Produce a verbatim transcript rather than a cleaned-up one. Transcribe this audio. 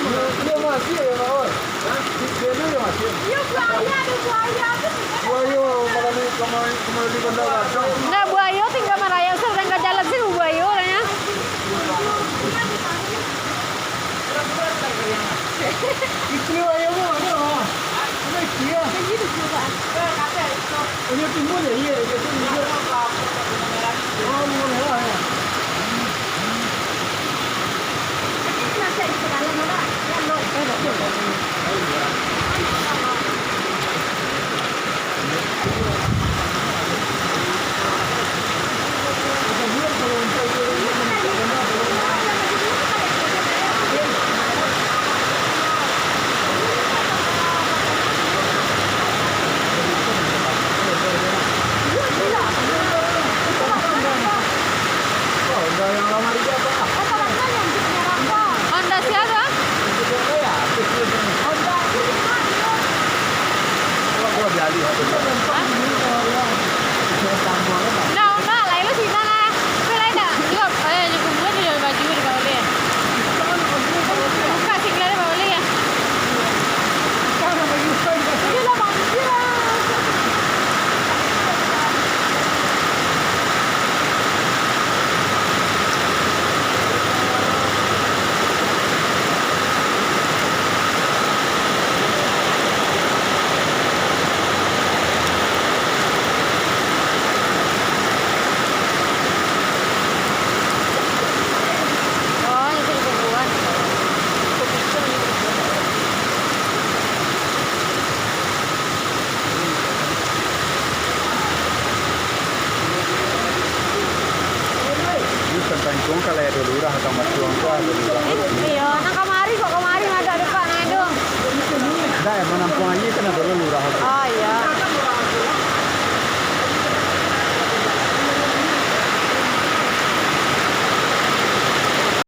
Iyo, iyo, masih, yo, Pak, oi. Hah? Di, di, di, masih. Iyo, buayo, ado buayo. Buayo malalui kamari, kamari di Bandar Gadang. Nah, buayo tingga marayap, sadang ka jalan situ buayo lah, yo. Itu buayo, ado, ah. Ado itu, yo. Iyo, timbul, yo, iyo, iyo, iyo. Oh, bungo merah, yo. Honda sia tu, ah? Hah? Nah, Honda, lai lo sinan lah. Tapi lai dak, juga, eh, cukup buat di baju di bawah ni. Buka singlet di bawah ni, yo. Iyo lah, Bang, iyo lah. Oh, itu dibubuhan. Iyo, tantang itu, kalau ado lurah, atau matuang tu ado lurah. Iyo, nan kamari kok, kamari mah ado, Pak, nan ado. Dah, yang manampuang aia kan ado lurah. Oh, iyo.